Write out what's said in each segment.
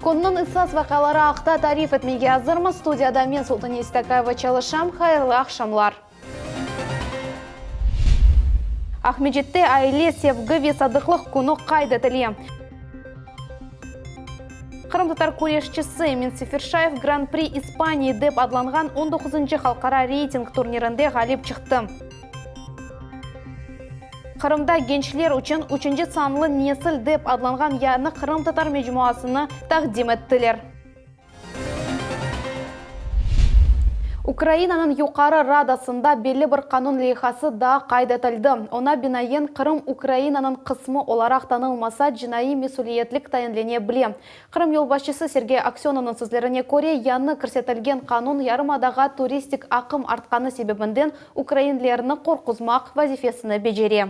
Künniñ esas vaqiaları aqta tarif etmege azırmız. Studiyada men, Sultane İstakayeva, çalışam. Hayırlı aqşamlar! Aqmescitte Aile, sevgi ve sadıqlıq künü qayd etile. Qırımtatar küreşçisi Emin Seferşayev Gran-pri İspaniyi dep adlanğan on doquzıncı halqara reyting turnirinde ğalip çıqtı. Qırımda gençler içün Üçünci sanlı nesil dep adlanğan yañı qırımtatar mecmuasını taqdim ettiler. Ukrainanıñ Yuqarı Radasında belli bir qanun leyhası daa qayd etildi. Oña binaen, Qırım Ukrainanıñ qısmı olaraq tanılmasa, cinaiy mesüliyetlik tayinlene bile. Qırım yolbaşçısı Sergey Aksönovnıñ sözlerine köre, yañı kirsetilgen qanun yarımadağa turistik aqım artqanı sebebinden ukrainlerni qorquzmaq vazifesini becere.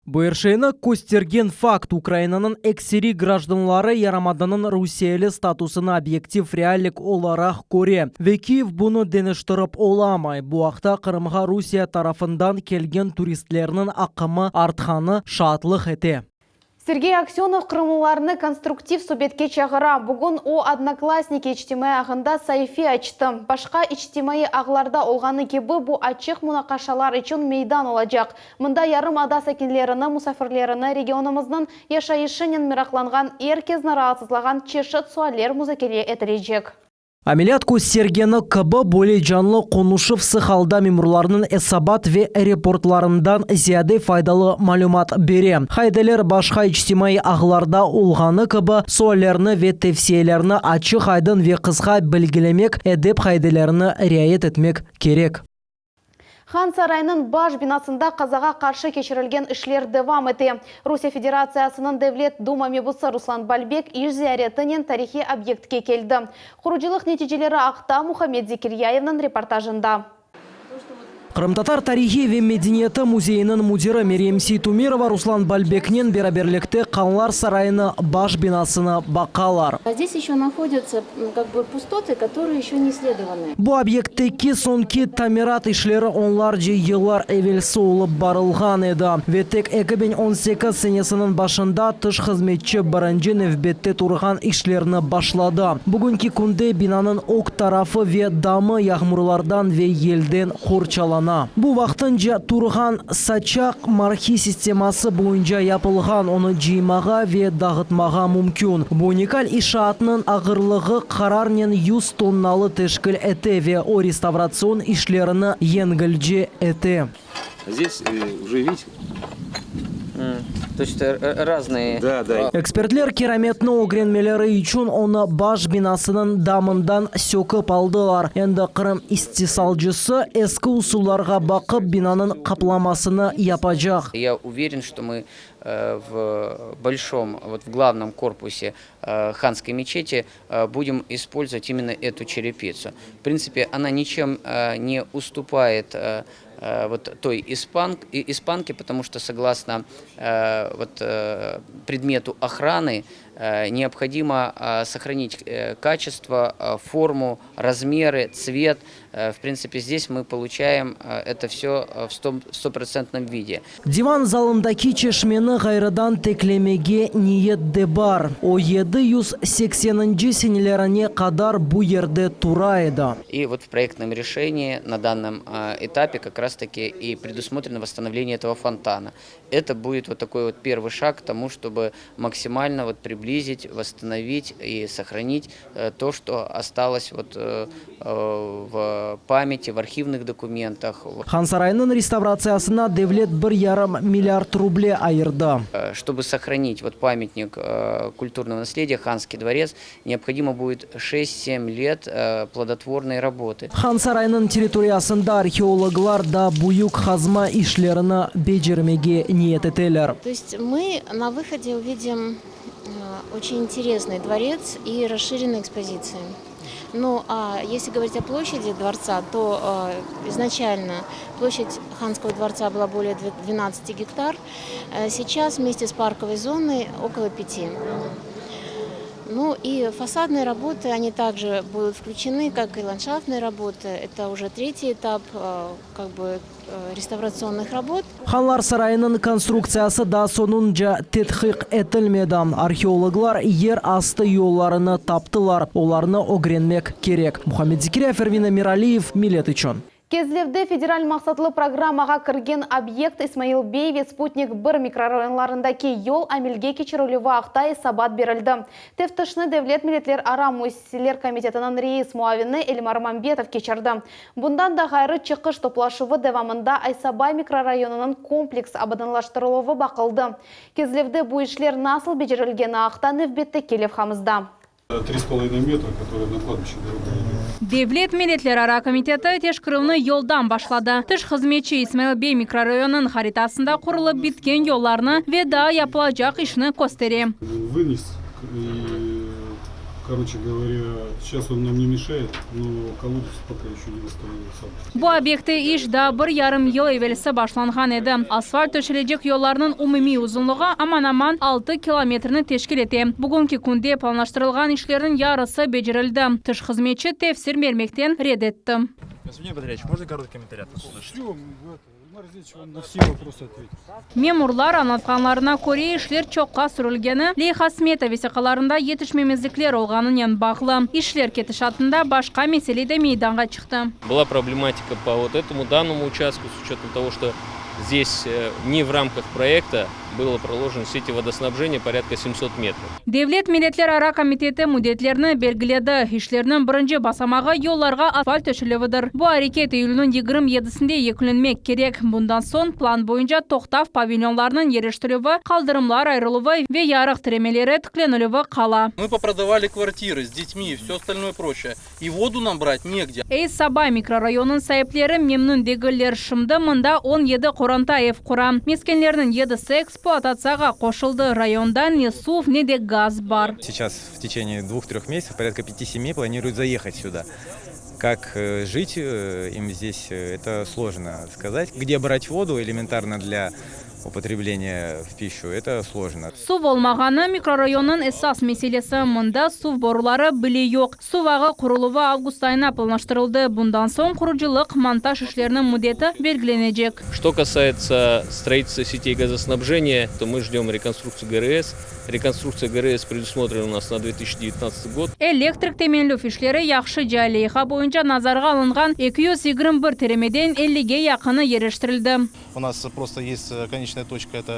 Bu er şeyni köstergen fakt, Ukrainanıñ ekseriy grajdanları yarımadanıñ rusiyeli statusını obyektiv reallik olaraq köre ve Kiyev bunı deñiştirip olamay. Bu aqta Qırımğa Rusiye tarafından kelgen turistlerniñ aqımı artqanı şaatlıq ete. Sergey Aksönov qırımlılarnı konstruktiv subetke çağıra. Bugün o, Odnoklassniki içtimaiy ağında saife açtı. Başqa içtimaiy ağlarda olğanı kibi, bu açıq munaqaşalar içün meydan olacaq. Mında yarımada sakinlerini, musafirlerini, regionımıznıñ yaşayışınen meraqlanğan er kesni raatsızlağan çeşit sualler muzakere etilecek. Ameliyat köstergeni kibi, böyle canlı qonuşuv sıq alda memurlarnıñ esabat ve reportlarından ziyade faydalı malümat bere. Haideler başqa içtimaiy ağlarda olğanı kibi, suallerni ve tevsiyelerni açıq-aydın ve qısqa belgilemek, edep qaidelerini riayet etmek kerek. Han saraynıñ baş binasında qazağa qarşı keçirilgen işler devam ete. Rusiye Federatsiyasınıñ Devlet Duma mebusı Ruslan Balbek iş ziyaretinen tarihiy obyektke keldi. Qurucılıq neticeleri aqta Muhammed Zekiryayevniñ reportajında. Qırımtatar tarihi ve medeniyeti müzeyiniñ müdiri Meryem Seytumerova Ruslan Balbeknen beraberlikte Hanlar sarayını baş binasını baqalar. Zdes eşe nahodyatsya, kak bı, pustotı, kotorıye eşe ne issledovanı. Bu obyektteki soñki tamirat işleri onlarca yıllar evelsi olıp barılğan edi ve tek 2018 senesiniñ başında tış hızmetçi birinci nevbette turğan işlerni başladı. Bugünki künde binanıñ ög tarafı ve damı yağmurlardan ve yelden qorçalana. Bu vaqtınca turğan saçaq marhi sisteması boyunca yapılğan, onı cıymağa ve dağıtmağa mümkün. Bu unikal işaatnıñ ağırlığı qararnen 100 tonnalı teşkil ete ve o restavratsion işlerini yengilce ete. Zdes uje vidite. To est raznıye. Da, da. Ekspertler kirametni ögrenmeleri içün onı baş binasınıñ damından sökip aldılar. Endi Qırım istisalcısı eski usullarğa baqıp binanıñ qaplamasını yapacaq. Ya uveren, çto mı v bolşom, vot v glavnom korpuse Hanskoy meçeti budem ispolzovat imenno etu çerepitsu. V printsipe, ona niçem ne ustupayet vot toy ispanki, potomu çto soglasno vot predmetu ohranı neobhodimo sohranit kaçestvo, formu, razmerı, tsvet. V printsipe, zdes mı poluçaem eto vsö v stoprotsentnom vide. Divan zalındaki çeşmeni ğayrıdan teklemege niyet de bar. O, 780-nci senelerine qadar bu yerde tura edi. I vot v proyektnom reşenii na dannom etape kak raz taki i predusmotreno vosstanovleniye etogo fontana. Eto budet vot takoy vot pervıy şag k tomu, çtoby maksimalno vot priblizit, vosstanovit i sohranit to, çto ostalos vot v pamyati, v arhivnıh dokumentah. Han saraynıñ restavratsiyasına devlet bir yarım milliard ruble ayırdı. Çtoby sohranit vot pamyatnik kulturnogo naslediya, Hanskiy dvorets, neobhodimo budet şest-sem let plodotvornoy rabotı. Han saraynıñ territoriyasında arheologlar da büyük qazma işlerini becermege niyet eteler. To est mı na vıhode uvidim oçen interesnıy dvorets i rasşirenıy ekspozitsiya. Nu, a esli govorit o ploşçadi dvortsa, to iznaçalno ploşçad Hanskogo dvortsa byla bolее dvenadtsati gektar, seyças vmeste s parkovoy zonoy okolo pyati. Ну и фасадные работы, они также будут включены, как и ландшафтные работы. Это уже третий этап как бы реставрационных работ. Hanlar sarayınıñ konstruktsiyası daa soñunca tedqiq etilmedi. Arheologlar yer astı yollarını taptılar, olarnı ögrenmek kerek. Muhammed Zekirya, Ervin Emiraliyev, Millet içün. Kezlevde federal maqsatlı programmağa kirgen obyekt İsmail bey ve Sputnik bir mikrorayonlarındaki yol amelge keçirilüvi aqta esabat berildi. Teftişni Devlet milletlerara müessiseler komitetiniñ reis muavini Elmar Mambetov keçirdi. Bundan da ğayrı, çıqış toplaşuvı devamında Aysabay mikrorayonınıñ kompleks abadanlaştırıluvı baqıldı. Kezlevde bu işler nasıl becerilgeni aqta nevbetteki levhamızda. Tri s polovinıy metra, kotorıye na kladbişçe doroga idöt. Devlet milletlerara komiteti teşkerüvni yoldan başladı. Tış hızmetçi İsmail bey mikrorayonınıñ haritasında qurulıp bitken yollarnı ve daa yapılacaq işni köstere. Vınes i, koroçe govorâ, seyças on nam ne meşayet, no kolodets poka eşö ne vosstanovil sam. Bu obyektte iş daa bir yarım yıl evelsi başlanğan edi. Asfalt töşelecek yollarnıñ umumiy uzunlığı aman-aman altı kilometrni teşkil ete. Bugünki künde planlaştırılğan işlerniñ yarısı becerildi. Tış hızmetçi tefsir bermekten red etti. Memurlar añlatqanlarına köre, işler çoqqa sürülgeni, leyha-smeta vesiqalarında yetişmemezlikler olğanınen bağlı. İşler ketişatında başqa mesele de meydanğa çıqtı. Была проблематика по вот этому данному участку, с учетом того, что здесь не в рамках проекта было проложено сети водоснабжения порядка 700 метров. Devlet milletlerara komiteti müddetlerni belgiledi. İşlerniñ birinci basamağı, yollarğa asfalt töşelüvidir. Bu areket iyülniñ 27-sinde yekünlenmek kerek. Bundan soñ, plan boyunca toqtav pavilyonlarınıñ yerleştirüvi, qaldırımlar ayırıluvı ve yarıq tiremeleri tiklenilüvi qala. Мы poprodavali kvartirı s detmi i vse ostalnoye proçее. I vodu nam brat negde. Ey Saba mikrorayonınıñ saipleri memnün degiller. Şimdi mında 17 qoranta ev qura. Meskenlerniñ yedisi ekspluatatsiyağa qoşuldı. Rayonda ne suv, ne de gaz bar. Seyças v teçeniye dvuh-tröh mesyatsov porâdka pyati semey planiruют zaehat süda. Kak jit im zdes, eto slojno skazat. Gde brat vodu elementarno dlâ Upotrebleniye v pişçu, eto slojno. Suv olmağanı, mikrorayonnıñ esas meselesi. Mında suv boruları bile yoq. Suv ağı quruluvı avgust ayına planlaştırıldı. Bundan soñ qurucılıq, montaj işleriniñ müddeti belgilenecek. Что касается строительства сетей газоснабжения, то мы ждем реконструкцию ГРС. Rekonstruktsiya GRS predusmotrena u nas na 2019 god. Elektrik teminlev işleri yahşıca, leyha boyunca nazarğa alınğan 221 tiremeden ellige yaqını yerleştirildi. U nas prosto est koneçnaya toçka, eto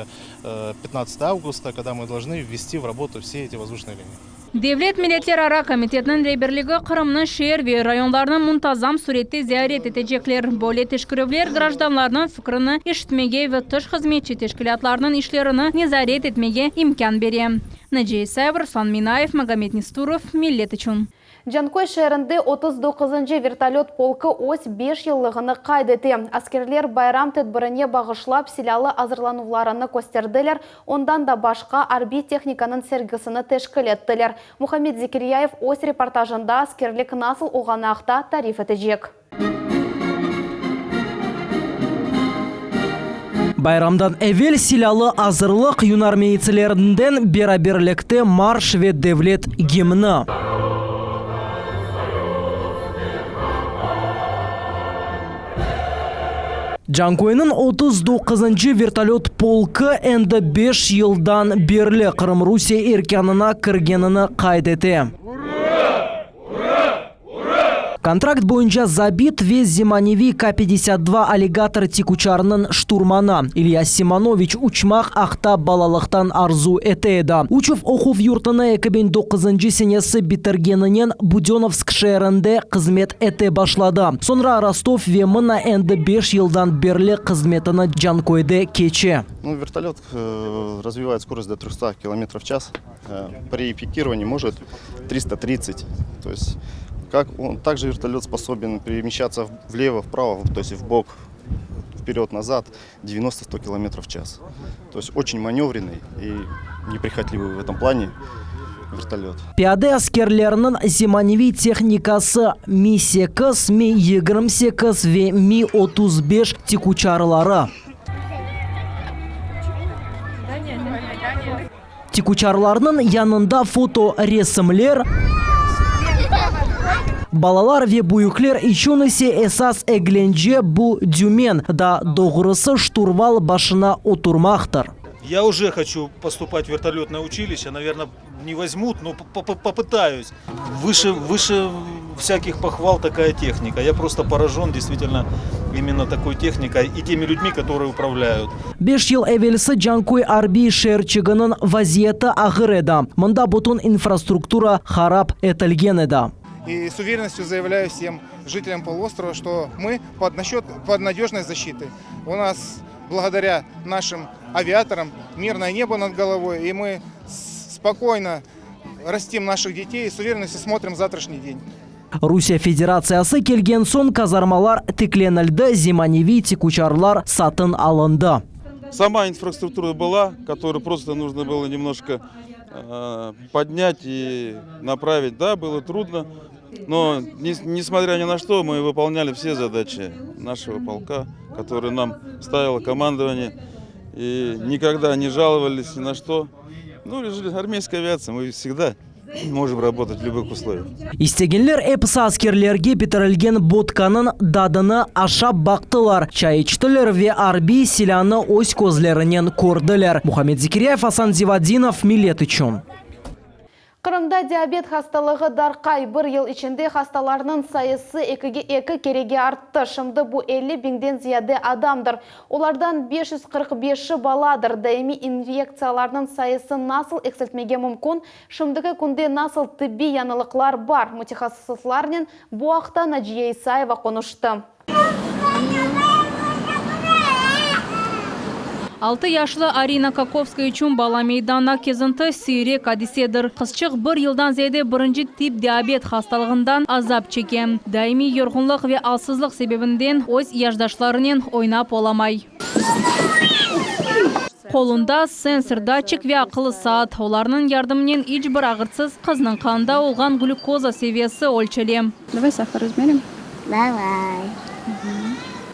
pyatnadtsatogo avgusta, kogda mı dolžnı vvesti v rabotu vse eti vozduşnıye liniyi. Devlet milletlerara komitetiniñ reberligi Qırımnıñ şeer ve rayonlarını muntazam sürette ziyaret etecekler. Böyle teşkerüvler grajdanlarnıñ fikrini eşitmege ve tış hızmetçi teşkilâtlarnıñ işlerini nezaret etmege imkân bere. Naciye İsayeva, Ruslan Minayev, Magomed Nesturov, Millet içün. Canköy şeerinde 39-ncı vertolöt polkı öz beş yıllığını qayd ete. Askerler bayram tedbirine bağışlap silâlı azırlanuvlarını kösterdiler, ondan da başqa arbiy tehnikanıñ sergisini teşkil ettiler. Muhammed Zekiryayev öz reportajında askerlik nasıl olğanı aqta tarif etecek. Bayramdan evel silâlı azırlıq yunarmeyitslerinden beraberlikte marş ve devlet gimni. Canköyniñ 39-ncı vertolöt polkı endi beş yıldan berli Qırım Rusiye erkânına kirgenini qayd ete. Kontrakt boyunca zabit ve zemaneviy K 52 Alligator tikuçarınıñ şturmanı İlya Simonoviç uçmaq aqta balalıqtan arzu ete edi. Uçuv oquv yurtını 2009-ncı senesi bitirgeninen Budönovsk şeerinde qızmet ete başladı. Soñra Rostov ve mına endi beş yıldan berli qızmetini Canköyde keçe. Nu, vertolöt razvivaet skorost do trehsta kilometrov v ças. Pri pikirovanии может 330. То есть, как он, также вертолет способен перемещаться влево, вправо, то есть в бок, вперед, назад 90-100 километров в час. То есть очень маневренный и неприхотливый в этом плане вертолет. Piyade askerleriniñ zemaneviy tehnikası, Mi-sekiz, Mi-28 ve Mi-35 tikuçarları. Tikuçarlarnıñ yanında foto resimler, balalar ve büyükler içün ise esas eglence bu dümen, daa doğrusı şturval başına oturmaqtır. Ya uje hoçu postupat v vertolötnoye uçilişçe, naverno, ne vozmut, no popıtayus. Выше, выше всяких похвал такая техника. Я просто поражен действительно именно такой техникой и теми людьми, которые управляют. Beş yıl evelsi Canköy arbiy şeerçiginiñ vaziyeti ağır edi, mında bütün infrastruktura harap etilgen edi. И с уверенностью заявляю всем жителям полуострова, что мы под насчет под надежной защитой. У нас благодаря нашим авиаторам мирное небо над головой, и мы спокойно растим наших детей и с уверенностью смотрим в завтрашний день. Rusiye Federatsiyası kelgen soñ kazarmalar tiklenildi, zemaneviy tikuçarlar satın alındı. Сама инфраструктура была, которую просто нужно было немножко поднять и направить. Да, было трудно, но несмотря ни на что, мы выполняли все задачи нашего полка, которые нам ставило командование. И никогда не жаловались ни на что. Ну, армейская авиация, мы всегда можем работать в любых условиях. İstegenler episi askerlerge pişirilgen botqanıñ tadını aşap baqtılar, çay içtiler ve arbiy silânı öz közlerinen kördiler. Muhammed Zekiryayev, Asan Zivadinov, Millet içün. Qırımda diabet hastalığı darqay. Bir yıl içinde hastalarnıñ sayısı ekige eki kerege arttı. Şimdi bu 50 biñden ziyade adamdır. Olardan 545-i baladır. Daimiy inyektsiyalarnıñ sayısı nasıl eksiltmege mümkün? Şimdiki künde nasıl tibbiy yañılıqlar bar? Mütehassıslarnen bu aqta Naciye İsayeva qonuştı. 6 yaşlı Arina Kakovskaya içün bala meydanına kezinti siyrek adisedir. Qızçıq bir yıldan ziyade birinci tip diabet hastalığından azap çeke. Daimiy yorğunlıq ve alsızlıq sebebinden öz yaşdaşlarınen oynap olamay. Qolunda sensor, datçik ve aqıllı saat. Olarnıñ yardımınen iç bir ağırtsız qıznıñ qanında olğan glükoza seviyesi ölçele. Давай сахар измерим. Давай.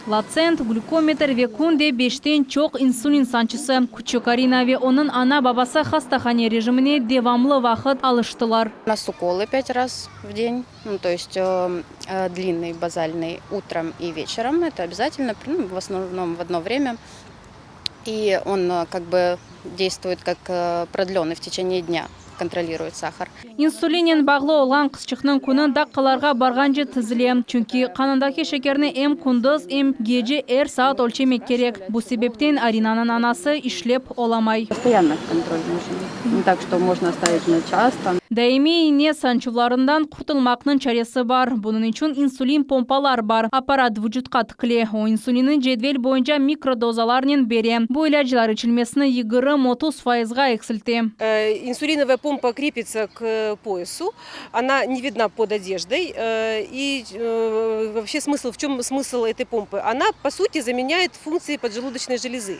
Latsent, glükometr ve künde beşten çoq insulin sançısı. Küçük Arina ve onıñ ana-babası hastahane rejimine devamlı vaqıt alıştılar. У нас уколы пять раз в день, ну, то есть э, э, длинный, базальный утром и вечером. Это обязательно, ну, в основном в одно время. И он э, как бы действует как э, продленный в течение дня, контролирует сахар. İnsulinnen bağlı olğan qızçıqnıñ künü daqqalarğa barğance tizile. Çünki qanındaki şekerni em kündüz, em gece er saat ölçemek kerek. Bu sebepten Arinanıñ anası işlep olamay. Постоянно контроль нужен. Не так, что можно оставить на час там. Daimiy ine sançuvlarından qurtulmaqnıñ çaresi bar. Bunıñ içün insulin pompalar bar. Apparat vucutqa tikile. O insulinni cedvel boyunca mikrodozalarnen bere. Bu ilâclar içilmesini 20-30 fayızğa eksilte. Э, Инсулиновая помпа крепится к поясу, она не видна под одеждой. Э, И э, вообще смысл, в чем смысл этой помпы? Она, по сути, заменяет функции поджелудочной железы.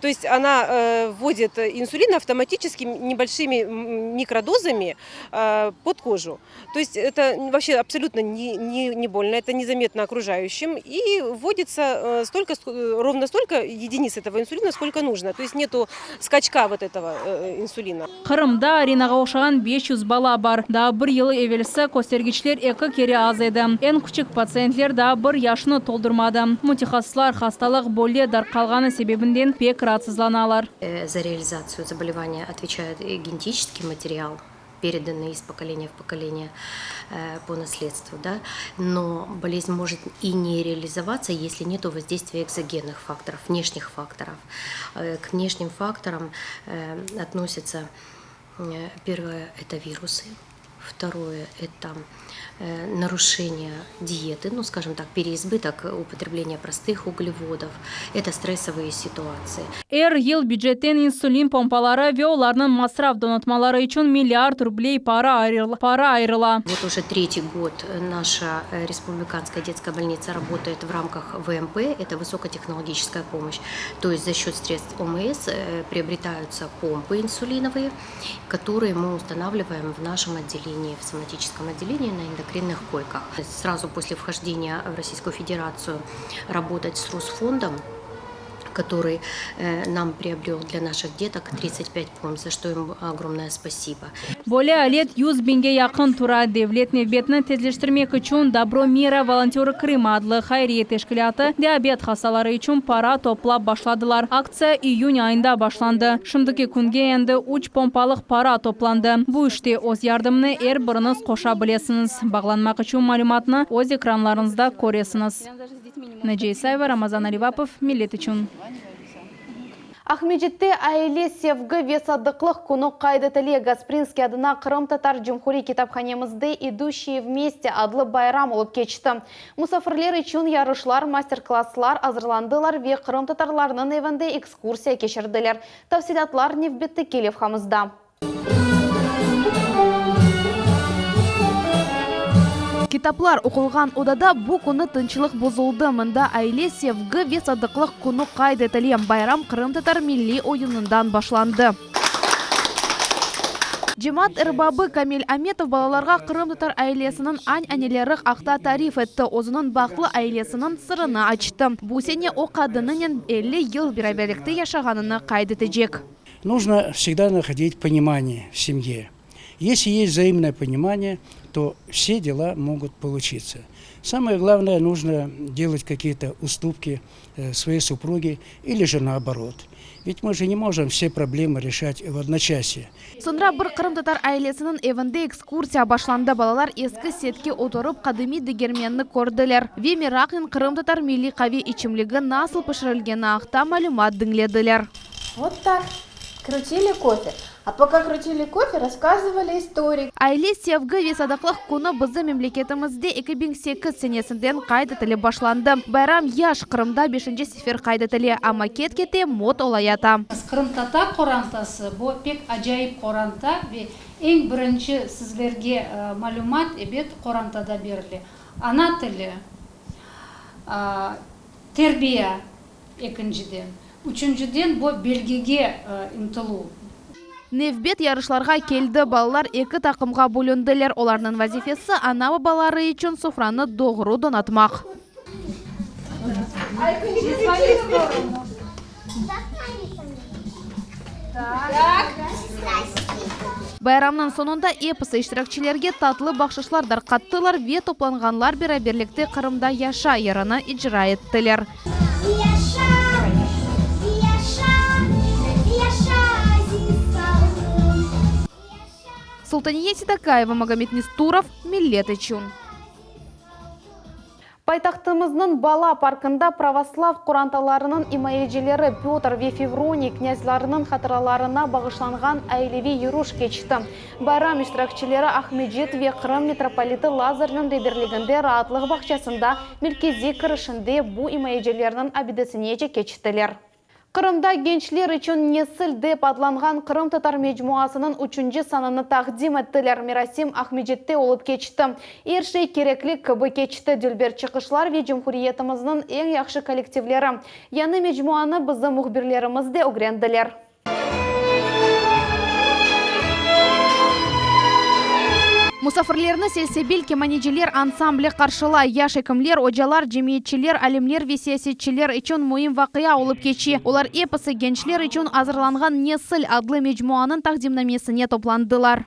То есть она э, вводит инсулин автоматически небольшими м, микродозами э, под кожу. То есть это вообще абсолютно не, не, не больно, это незаметно окружающим. И вводится э, столько, ск- ровно столько единиц этого инсулина, сколько нужно. То есть нету скачка вот этого э, инсулина. Qırımda Arinağa oşağan 500 bala bar. Daa bir yıl evelsi köstergiçler eki kere az edi. Eñ küçük patsientler daa bir yaşını toldurmadı. Mütehassıslar hastalıq böyle darqalğanı sebebinden pek raatsızlanalar. Э, За реализацию заболевания отвечает и генетический материал, переданный из поколения в поколение э, по наследству, да, но болезнь может и не реализоваться, если нет воздействия экзогенных факторов, внешних факторов. Э, К внешним факторам э, относятся э, первое – это вирусы, второе – это э, нарушение диеты, ну, скажем так, переизбыток употребления простых углеводов, это стрессовые ситуации. Er yıl bücetten insulin pompaları ve olarnıñ masraf donatmaları içün milliard rubley para ayırıla. Para ayırıla. Вот уже третий год наша э, республиканская детская больница работает в рамках ВМП, это высокотехнологическая помощь. То есть за счет средств ОМС э, приобретаются помпы инсулиновые, которые мы устанавливаем в нашем отделении, в соматическом отделении на эндокринных койках. Сразу после вхождения в Российскую Федерацию работать с Русфондом. который нам приобрел для наших деток 35 помп, за что им огромное спасибо. Böyle alet yüz biñge yaqın tura. Devlet nevbetni tezleştirmek içün Dobro mira volontörı Krıma adlı hayriye teşkilâtı diabet hastaları içün para toplap başladılar. Aktsiya iyün ayında başlandı. Şimdiki künge endi üç pompalıq para toplandı. Bu işte öz yardımnı er biriñiz qoşa bilesiñiz. Bağlanmaq içün malümatnı öz ekranlarıñızda köresiñiz. Naciye İsayeva, Ramazan Alivapov, Millet içün. Aqmescitte Aile, sevgi ve sadıqlıq künü qayd etile. Gasprinskiy adına Qırımtatar cumhuriy kitaphanemizde İduşçiye vmeste adlı bayram olıp keçti. Musafirler içün yarışlar, master-klasslar azırlandılar ve qırımtatarlarnıñ evinde ekskursiya keçirdiler. Tafsilâtlar nevbetteki levhamızda. Kitaplar oqulğan odada bu künü tınçlıq bozuldı. Mında Aile, sevgi ve sadıqlıq künü qayd etile. Bayram qırımtatar milliy oyunından başlandı. Cemaat erbabı Kamil Ametov balalarğa qırımtatar ailesiniñ añ-aneleri aqta tarif etti, özüniñ bahtlı ailesiniñ sırını açtı. Bu sene o qadınınen 50 yıl beraberlikte yaşağanını qayd etecek. Нужно всегда находить понимание в семье. Если есть взаимное понимание, то все дела могут получиться. Самое главное, нужно делать какие-то уступки э, своей супруге или же наоборот. Ведь мы же не можем все проблемы решать в одночасье. Soñra bir qırımtatar ailesiniñ evinde ekskursiya başlandı. Balalar eski setke oturıp, qadimiy degermenni kördiler ve meraqnen qırımtatar milliy qave içimligi nasıl pişirilgeni aqta malümat diñlediler. Vot tak. Krutili kofe. A poka krutili kofe, rasskazıvali istorii. Aile, sevgi ve sadıqlıq künü bizim memleketimizde 2008 senesinden qayd etilip başlandı. Bayram yaş Qırımda beşinci sefer qayd etile, amma ket-kete mot olayata. Qırımtatar qorantası, bu pek acayip qoranta ve eñ birinci sizlerge malümat, ebet, qorantada berile. Ana tili, terbiye, Ekinciden. Üçünciden, bu belgige ıntıluv. Nevbet yarışlarğa keldi. Balalar eki taqımğa bölündiler. Olarnıñ vazifesi, ana-babaları içün sofranı doğru donatmaq. Bayramnıñ soñunda episi iştirakçilerge tatlı bahşışlar darqattılar ve toplanğanlar beraberlikte Qırımda yaşa yırını icra ettiler. Sultaniye Seytakayeva, Magomed Nesturov, Millet içün. Paytahtımıznıñ bala parkında pravoslav qorantalarınıñ imayecileri Pötr ve Fevroniy knâzlarınıñ hatıralarına bağışlanğan aileviy yürüş keçti. Bayram iştirakçileri Aqmescit ve Qırım mitropoliti Lazarnıñ reberliginde raatlıq bağçasında merkeziy kirişinde bu imayecilerniñ abidesinece keçtiler. Qırımda gençler içün Nesil dep adlanğan qırımtatar mecmuasınıñ üçünci sanını taqdim ettiler. Merasim Aqmescitte olıp keçti. Er şey kerekli kibi keçti, dülber çıqışlar ve cumhuriyetimizniñ eñ yahşı kollektivleri. Yañı mecmuanı bizim mühbirlerimiz de ögrendiler. Musafirlerni Selsebil kemaneciler ansambli qarşılay. Yaş ekimler, ocalar, cemiyetçiler, alimler ve siyasetçiler içün müim vaqia olıp keçe. Olar episi gençler içün azırlanğan Nesil adlı mecmuanıñ taqdimnamesine toplandılar.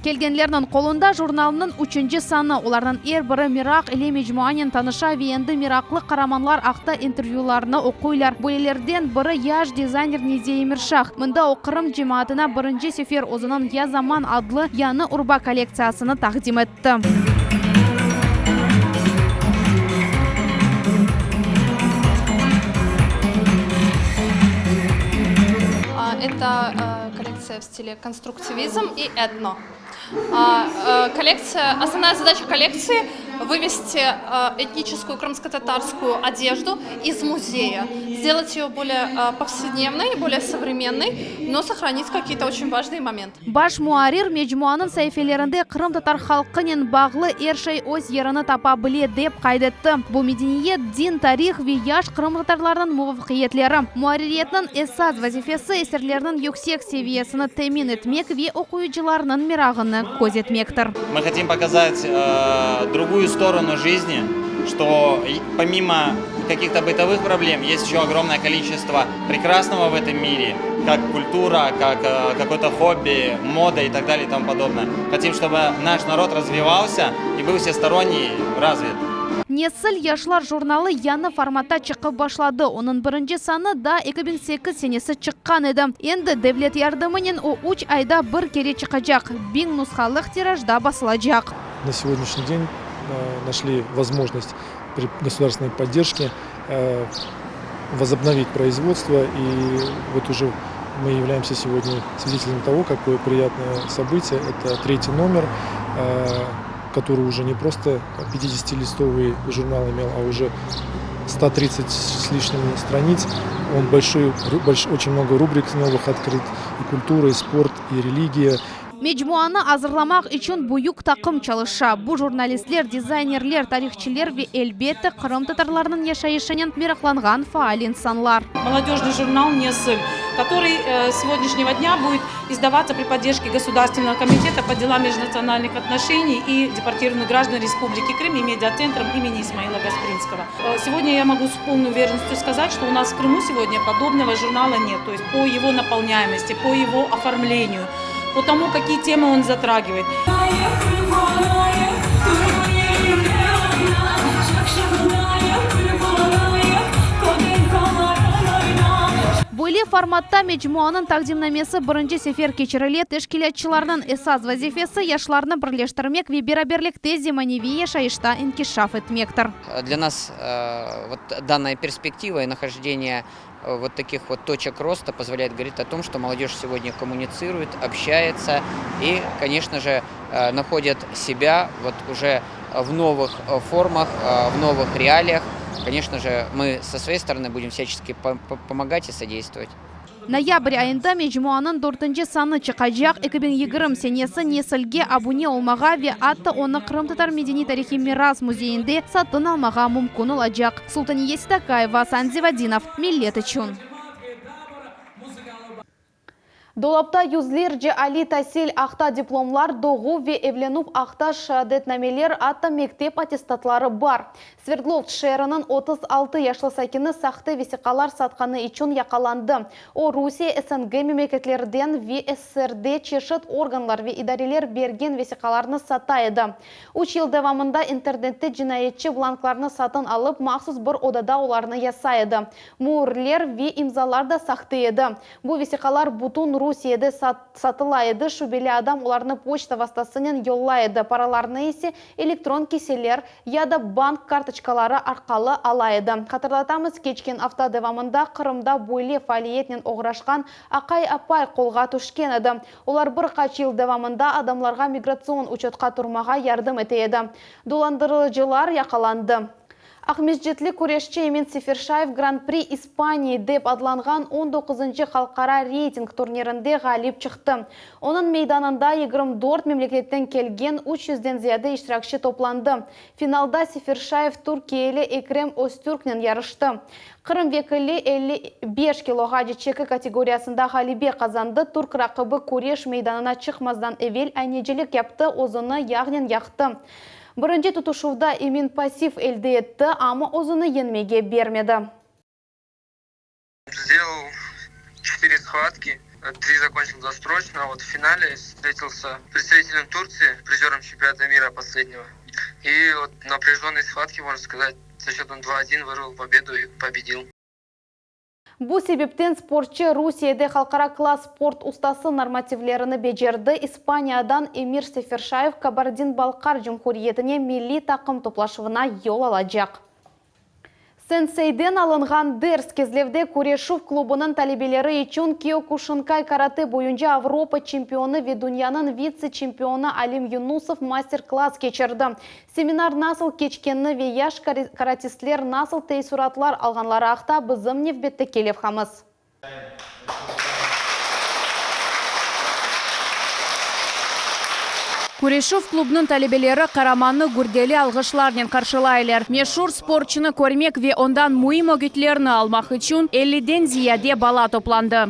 Kelgenlerniñ qolunda jurnalnıñ üçünci sanı. Olarnıñ er biri meraq ile mecmuanen tanışa ve endi meraqlı qaramanlar aqta intervyularnı oquylar. Böylelerden biri yaş dizayner Neziye Emirşah. Mında o Qırım cemaatına birinci sefer özüniñ Ya zaman adlı yañı urba kollektsiyasını taqdim etti. Kollektsiya в стиле конструктивизм и этно. Коллекция, основная задача коллекции вывести этническую крымско-татарскую одежду из музея, сделать ее более повседневной, более современной, но сохранить какие-то очень важные моменты. Baş muarrir mecmuanıñ saifelerinde qırımtatar halqınen bağlı er şey öz yerini tapa bile, dep qayd etti. Bu medeniyet, din, tarih ve yaş qırımtatarlarnıñ muvafaqiyetleri. Muarririyetniñ esas vazifesi eserlerniñ yüksek seviyesini temin etmek ve oquyıcılarnıñ merağını közetmektir. Мы хотим показать другую сторону жизни. что помимо каких-то бытовых проблем есть еще огромное количество прекрасного в этом мире, как культура, как какое-то хобби, мода и так далее и тому подобное. Хотим, чтобы наш народ развивался и был всесторонне развит. Nesil yaşlar jurnalı yañı formatta çıqıp başladı. Onıñ birinci sanı daa 2008 senesi çıqqan edi. Endi devlet yardımınen o üç ayda bir kere çıqacaq, 1000 nushalıq tirajda basılacaq. На сегодняшний день нашли возможность при государственной поддержке возобновить производство. И вот уже мы являемся сегодня свидетелем того, какое приятное событие. Это третий номер, который уже не просто 50-листовый журнал имел, а уже 130 с лишним страниц. Он большой, больш, очень много рубрик новых открыт, и культура, и спорт, и религия. Mecmuanı azırlamaq içün büyük taqım çalışa. Bu jurnalistler, dizaynerler, tarihçılar ve, elbette, qırımtatarlarnıñ yaşayışınen meraqlanğan faal insanlar. Молодежный журнал «Nesil», который э, с сегодняшнего дня будет издаваться при поддержке Государственного комитета по делам межнациональных отношений и депортированных граждан Республики Крым и медиацентром имени Исмаила Гаспринского. Э, сегодня я могу с полной уверенностью сказать, что у нас в Крыму сегодня подобного журнала нет. То есть по его наполняемости, по его оформлению, по тому, какие темы он затрагивает. Böyle formatta mecmuanıñ taqdimnamesi birinci sefer keçirile. Teşkilâtçılarnıñ esas vazifesi, yaşlarnı birleştirmek ve beraberlikte zemaneviy yaşayışta inkişaf etmektir. Для нас вот данная перспектива и нахождение вот таких вот точек роста позволяет говорить о том, что молодежь сегодня коммуницирует, общается и, конечно же, находит себя вот уже в новых формах, в новых реалиях. Конечно же, мы со своей стороны будем всячески помогать и содействовать. Noyabr ayında mecmuanıñ dörtünci sanı çıqacaq. 2020 senesi Nesilge abune olmağa ve atta onı Qırımtatar medeniy-tarihiy miras müzeyinde satın almağa mümkün olacaq. Sultaniye Sitakayeva, Asan Zivadinov, Millet içün. Dolapta yüzlerce aliy tasil aqta diplomlar, doğuv ve evlenüv aqta şeadetnameler, atta mektep attestatları bar. Sverdlovsk şeeriniñ 36 yaşlı sakini sahte vesiqalar satqanı içün yaqalandı. O, Rusiye, SNG memleketlerden ve SSRde çeşit organlar ve idareler bergen vesiqalarnı sata edi. Üç yıl devamında internette cinayetçi blanklarnı satın alıp, mahsus bir odada olarnı yasay edi. Müürler ve imzalar da sahte edi. Bu vesiqalar bütün Rusiyede satıla edi, şübeli adam olarnı poçta vastasınen yollay edi, paralarnı ise elektron kiseler ya da bank kartoçkaları arqalı ala edi. Hatırlatamız, keçken afta devamında Qırımda böyle faaliyetnen oğraşqan aqay-apay qolğa tüşken edi. Olar bir qaç yıl devamında adamlarğa migratsion uçetqa turmağa yardım ete edi. Dolandırıcılar yaqalandı. Aqmescitli küreşçi Emin Seferşayev Gran-pri İspaniyi dep adlanğan on doquzıncı halqara reyting turnirinde ğalip çıqtı. Onıñ meydanında 24 memleketten kelgen üç yüzden ziyade iştirakçi toplandı. Finalda Seferşayev türkiyeli Ekrem Öztürknen yarıştı. Qırım vekili 55 kiloğace çeki kategoriyasında ğalebe qazandı, türk raqibi küreş meydanına çıqmazdan evel aynecilik yaptı, özüni yağnen yaqtı. Birinci tutuşuvda Emin passiv elde etti, amma özüni yeñmege bermedi. Сделал четыре схватки, три закончил досрочно, а вот в финале встретился с представителем Турции, призером чемпионата мира последнего. И вот напряженной схватке, можно сказать, со счетом 2-1 вырвал победу и победил. Bu sebepten sportçı Rusiyede halqara klass sport ustası normativlerini becerdi. İspaniyadan Emir Seferşayev Kabardin-Balqar Cumhuriyetine milliy taqım toplaşuvına yol alacaq. Senseyden alınğan ders Kezlevde küreşüv klubunıñ talebeleri içün Kiyokuşinkay karate boyunca Avropa çempionı ve dünyanıñ vitse-çempionı Alim Yunusov master-klass keçirdi. Seminar nasıl keçkenini ve yaş karatistler nasıl teessuratlar alğanları aqta bizim nevbetteki levhamız. Küreşüv klubnıñ talebeleri qaramannı gürdeli alğışlarnen qarşılaylar. Meşur sportçunı körmek ve ondan müim ögütlerni almaq içün elliden ziyade bala toplandı.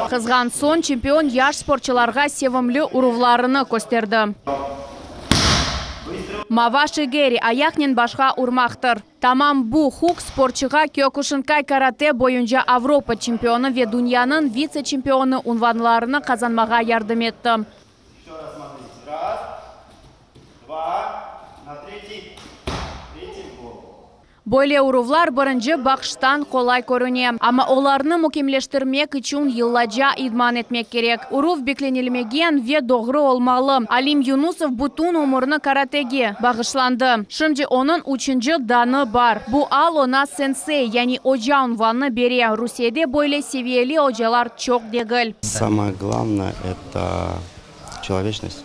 Qızğan soñ çempion yaş sportçularğa sevimli uruvlarını kösterdi. Mavaşı geri, ayaqnen başqa urmaqtır. Tamam bu huk sportçığa kyokushinkay karate boyunca Avropa çempionı ve dünyanıñ vitse-çempionı unvanlarını qazanmağa yardım etti. Böyle uruvlar birinci baqıştan qolay körüne, amma olarnı mükemleştirmek içün yıllaca idman etmek kerek. Uruv beklenilmegen ve doğru olmalı. Alim Yunusov bütün ömürini karatege bağışlandı. Şimdi onıñ üçünci danı bar. Bu al oña sensey, yani oca unvanını bere. Rusiyede böyle seviyeli ocalar çoq degil. Samoye glavnoye, eto çeloveçnost,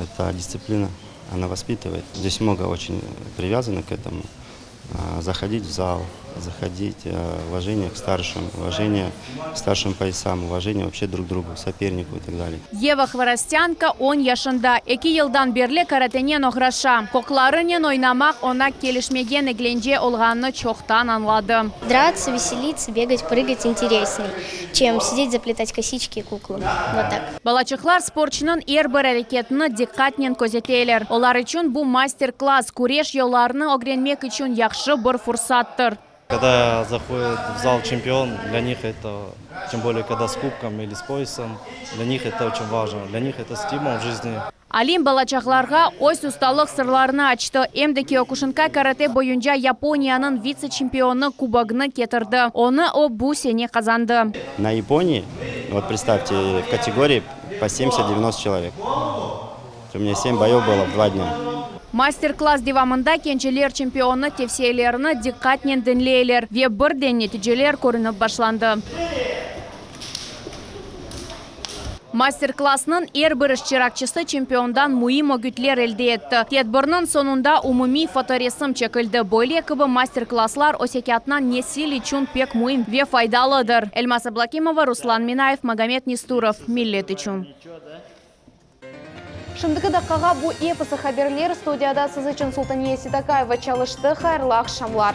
eto distsiplina. Ona vоспитывает. Здесь много очень привязано к этому. Заходить в зал, заходить, уважение к старшим, уважение к старшим поясам, уважение вообще друг к другу, сопернику и так далее. Yeva Hvorostenko on yaşında. Eki yıldan berli karatenen oğraşa. Qoqlarınen oynamaq oña kelişmegen eglence olğanını çoqtan añladı. Драться, веселиться, бегать, прыгать интересней, чем сидеть, заплетать косички и куклу. Вот так. Balaçıqlar sportçunıñ er bir areketini diqqatnen közeteler. Olar içün bu master-klass, küreş yollarını ögrenmek içün yahşı bir fursattır. Когда заходит в зал чемпион, для них это, тем более когда с кубком или с поясом, для них это очень важно, для них это стимул в жизни. Alim balaçaqlarğa öz ustalıq sırlarını açtı, em de kiyokuşinkai karate boyunca Yaponiyanıñ vitse-çempionı kubogını ketirdi. Onı o bu sene qazandı. Na Японии, вот представьте, в kategorии по 70-90 человек. У меня семь боев было в два дня. Master-klass devamında gençler çempionnıñ tevsiyelerini diqqatnen diñleyler ve birden neticeler körünip başlandı. Master-klassnıñ er bir iştirakçisi çempiondan müim ögütler elde etti. Tedbirniñ soñunda umumiy fotoresim çekildi. Böyle kibi master-klasslar ösekâtnan nesil içün pek müim ve faydalıdır. Elmaz Ablâkimova, Ruslan Minayev, Magomed Nesturov, Millet içün. Şimdiki daqqağa bu episi haberler. Studiyada siz içün Sultaniye Sitakaeva çalıştı. Hayırlı aqşamlar.